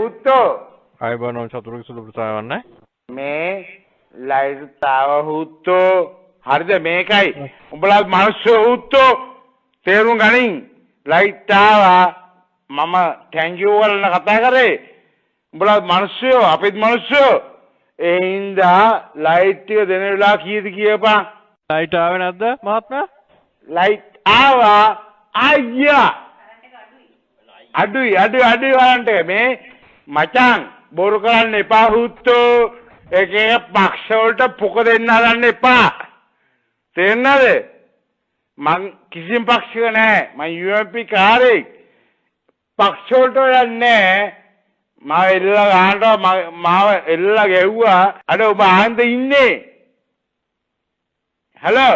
හුත්තෝ. අයබෝන චතුරක සුළු ප්‍රසාවන්නයි. මේ ලයිට් ආව හුත්තෝ. හරිද මේකයි. උඹලා මිනිස්සු හුත්තෝ තේරුම් ගනින්. ලයිට් ආවා. මම thank you වලන කතා කරේ. උඹලා මිනිස්සුયો අපිත් මිනිස්සුયો. ඒ හින්දා ලයිට් ටික දෙන වෙලාව කීයද කියපන්. ලයිට් ආවේ නැද්ද මහත්මයා? ලයිට් ආවා අයියා. අඩුයි අඩුයි අඩුයි වරන්ට මේ මචං බොරු කරන්න එපා හුත්තෝ. එක එක පක්ෂ වලට පොක දෙන්න හදන්න එපා. තේරෙනවද? මං කිසිම පක්ෂයක නෑ. මං UMP කාරයෙක්. පක්ෂ වලට යන්නේ නෑ. මාව එල්ලලා ගහනවා, මාව එල්ලලා ගැහුවා. අර ඔබ ආන්ද ඉන්නේ. හලෝ.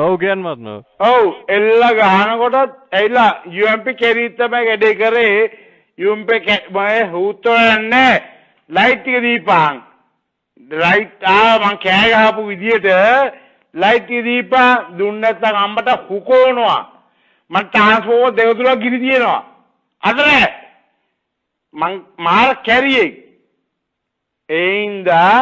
ඔව් කියන්න මහත්මයා. ඔව් එල්ලලා ගහනකොටත් ඇවිල්ලා UMP කෙරීත් තමයි වැඩේ කරේ. UMP මම හුත්තෝ යන්නේ ලයිට් ටික දීපන්. ලයිට් ආව මං කෑ ගහපු විදියට ලයිට් ටික දීපන්. දුන්න නැත්නම් අම්මට හුකෝනවා. මං ට්‍රාන්ස්ෆෝමර් දෙක තුනක් ගිනි තියනවා. අද නෑ. මං මාර කැරියෙක්. ඒ හින්දා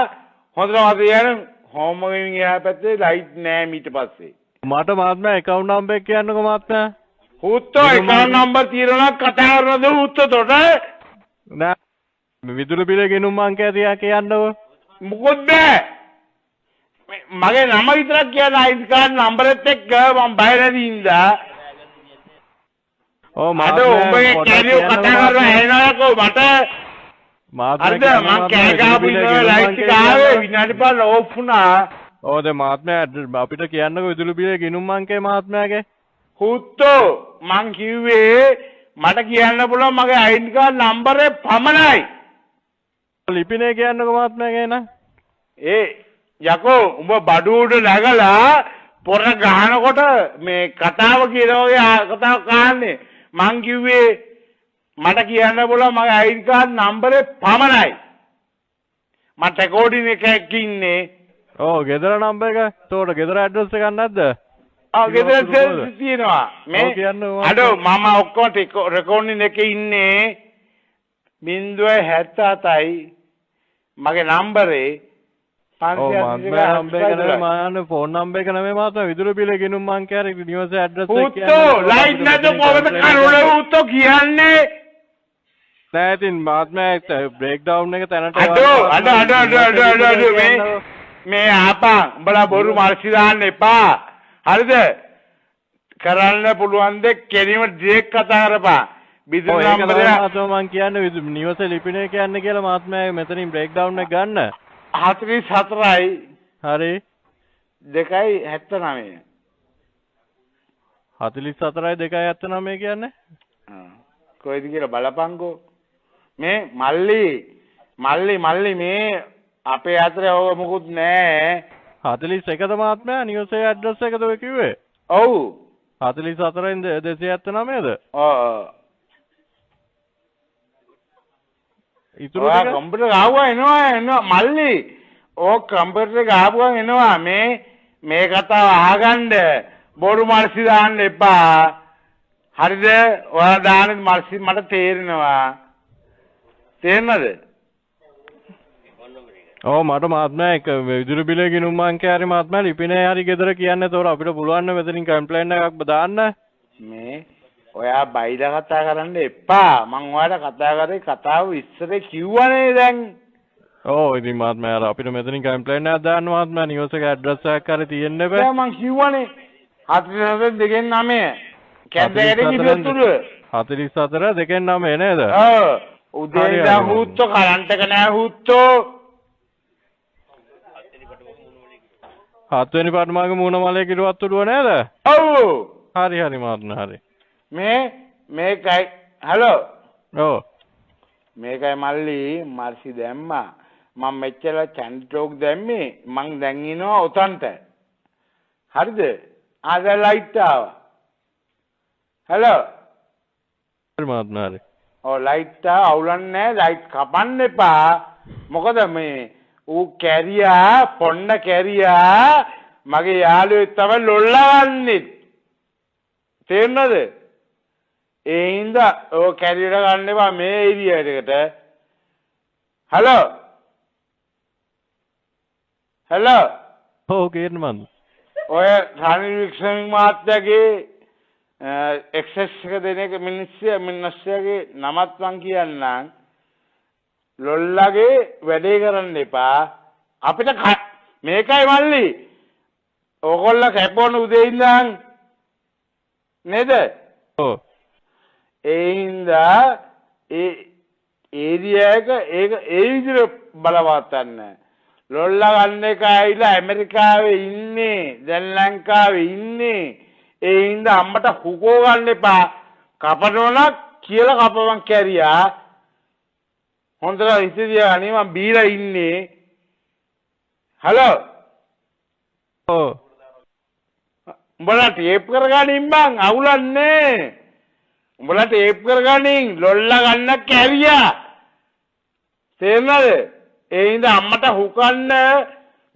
හොඳට මතක තියාගන්න හෝමගෙන් එහා පැත්තේ ලයිට් නෑ ඊට පස්සේ. මට මහත්මයා ඇකවුන්ට් නම්බර් එක කියන්නකෝ මහත්මයා. හුත්තෝ ඇකවුන්ට් නම්බර් තියෙනවා නම් කතා කරනවද හුත්තෝ තොට? නෑ විදුලි බිල ගෙනුම් අංකය තියා කියන්නකෝ. මොකොත් බෑ. මගේ නම විතරක් කියන්න අයිඩි කාඩ් නම්බරෙත් එක්ක මං බය නැති හින්දා. ඔව් අද උඹගේ කැරියෝ කතා කරනවා ඇහෙනවකෝ මට. මහත්මයා හරිද මං කෑ ගහපු ඉන්නවා ලයිට් ටික ආවේ විනාඩි 5 ඕෆ් වුණා. ඔව් දැන් මහත්මයා අපිට කියන්නකෝ විදුලි බිලේ ගිණුම් අංකය මහත්මයාගේ. හුත්තෝ මං කිව්වේ මට කියන්න පුළුවන් මගේ අයිඩි කාඩ් නම්බරේ පමණයි. ලිපිනේ කියන්නකෝ මහත්මයාගේ නේද? ඒ යකෝ උඹ බඩු උඩ නැගලා පොර ගහනකොට මේ කතාව කියන වගේ කතාවක් අහන්නේ. මං කිව්වේ මට කියන්න පුළුවන් මගේ අයිඩි කාඩ් නම්බරේ පමණයි. මට රෙකෝඩින් එකක් ඉන්නේ. ඔව් ගෙදර නම්බර් එක. එතකොට ගෙදර ඇඩ්‍රස් එකක් නැද්ද? ආ ගෙදර තියෙනවා. මේ අඩෝ මම ඔක්කොම රෙකෝඩින් එකේ ඉන්නේ 077යි මගේ නම්බරේ. ඔව් මහත්මයා නම්බර් එක නෙමෙයි මම අහන්නේ ෆෝන් නම්බර් එක නෙමෙයි මහත්මයා විදුලි බිල ගිණුම් අංකය හරි නිවසේ ඇඩ්‍රස් එක කියන්නේ. හුත්තෝ ලයිට් නැද්ද කොහොමද කරුණ හුත්තෝ කියන්නේ? නෑ ඉතින් මහත්මයා බ්‍රේක් ඩවුන් එක තැනට අඩෝ අඩෝ අඩෝ අඩෝ අඩෝ අඩෝ අඩෝ මේ මේ ආපන් උඹලා බොරු මර්සි දාන්න එපා. හරිද? කරන්න පුළුවන් දෙයක් කෙලින්ම ඩිරෙක්ට් කතා කරපන්. විදුලි නම්බරය මහත්මයා මං කියන්නේ නිවසේ ලිපිනය කියන්නේ කියලා මහත්මයා මෙතනින් බ්‍රේක් ඩවුන් එක ගන්න. 44යි හරි 279. 44යි 279 කියන්නේ? කොයිද කියලා බලපන්කෝ. මේ මල්ලි මල්ලි මල්ලි මේ අපේ අතරේ ඕක මොකුත් නෑ. 41ද මහත්මයා නිවසේ ඇඩ්‍රස් එකද ඔය කිව්වේ? ඔව්. 44න් 279ද? ඔව්. ඉතුරු ටික කම්පියුටර් ආවුවා එනවා එනවා මල්ලි. ඕක කම්පියුටර් එක ආපුවම එනවා. මේ මේ කතාව අහගන්න බොරු මර්සි දාන්න එපා. හරිද? ඔයා දාන මර්සි මට තේරෙනවා. තේරෙනවද? ඔව් මට මහත්මයා එක විදුලි බිලේ ගිණුම් අංකය හරි මහත්මයා ලිපිනේ හරි ගෙදර කියන්න. එතකොට අපිට පුළුවන් නේ මෙතනින් කම්ප්ලේන්ට් එකක් දාන්න. මේ ඔයා බයිලා කතා කරන්න එපා. මං ඔයාට කතා කරේ කතාව ඉස්සරේ කිව්වනේ දැන්. ඔව් ඉතින් මහත්මයා අර අපිට මෙතනින් කම්ප්ලේන්ට් එකක් දාන්න මහත්මයා නිවසක ඇඩ්‍රස් එකක් හරි තියෙන්න බෑ. දැන් මං කිව්වනේ 44 දෙකෙන් 9. කැන්දෑරේ කිව්වොත් උඩ. 44 දෙකෙන් 9 නේද? ඔව්. උදේ ඉඳන් හුත්තෝ කරන්ට් එක නෑ හුත්තෝ. හත්වෙනි පටමාගේ මූණ මලේ කිරුවත් උඩුව නේද? ඔව්. හරි හරි මහත්මයා හරි. මේ මේකයි හලෝ. ඔව්. මේකයි මල්ලි මර්සි දැම්මා. මම මෙච්චර චැන්ඩි ටෝක් දැම්මේ මං දැන් ඉනවා ඔතන්ට. හරිද? ආ දැන් ලයිට් ආවා. හලෝ. හරි මහත්මයා හරි. ඔව් ලයිට් ආව අවුලක් නෑ ලයිට් කපන්න එපා. මොකද මේ ඌ කැරියා පොන්න කැරියා මගේ යාළුවෙක් තමයි ලොල්ලවන්නේ. තේරෙනවද? ඒ හින්දා ඔය කැරියට ගන්න එපා මේ ඒරියා එකට. Hello hello. ඔව් කියන්න මන්. ඔය රනිල් වික්‍රමසිංහ මහත්තයාගේ එක්සස් එක දෙන එක මිනිස්සයාගේ නමත් මං කියන්නම්. ලොල්ලගේ වැඩේ කරන්න එපා. අපිට මේකයි මල්ලි. ඕගොල්ලෝ කැපවන උදේ ඉඳන් නේද? ඔව්. ඒ හින්දා ඒ ඒරියා එක ඒක ඒ විදිහට බලවත්තන්න. ලොල්ලා ගන්න එක ඇවිල්ලා ඇමරිකාවේ ඉන්නේ, දැන් ලංකාවේ ඉන්නේ. ඒ හින්දා අම්මට හුකෝ ගන්න එපා. කපනවා කියලා කපවන් කැරියා. හොඳට හිත තියාගන්න මං බීලා ඉන්නේ. හලෝ. ඔව්. උඹලා ටේප් කරගනින් බං, අවුලන්නේ. උඹලා ටේප් කරගනින්, ලොල්ලා ගන්න කැරියා. තේරුණාද? ඒ හින්දා අම්මට හුකන්න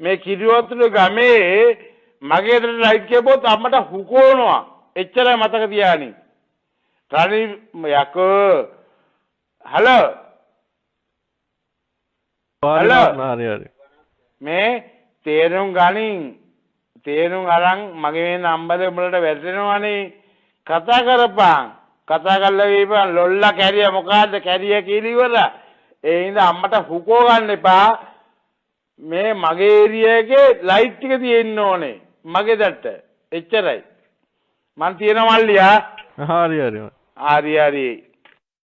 මේ කිරිවතුර ගමේ මගේ ගෙදරට ලයිට් කියපුවොත් අම්මට හුකෝනවා. එච්චරයි මතක තියාගනින්. රණි යකෝ. හලෝ. හලෝ. හරි හරි. මේ තේරුම් ගනින්. තේරුම් අරන් මගේ මේ නම්බරේ උඹලට වැටෙනවනේ. කතා කරපන්. කතා කරලා වීපන් ලොල්ලා කැරියා මොකද්ද කැරියා කියලා ඉවරයි. ඒ හින්දා අම්මට හුකෝ ගන්න එපා. මේ මගේ ඒරියා එකේ ලයිට් ටික තියෙන්න ඕනේ. මගේ දත්ත. එච්චරයි. මං තියෙන මල්ලියා. හරි හරි. හරි හරි.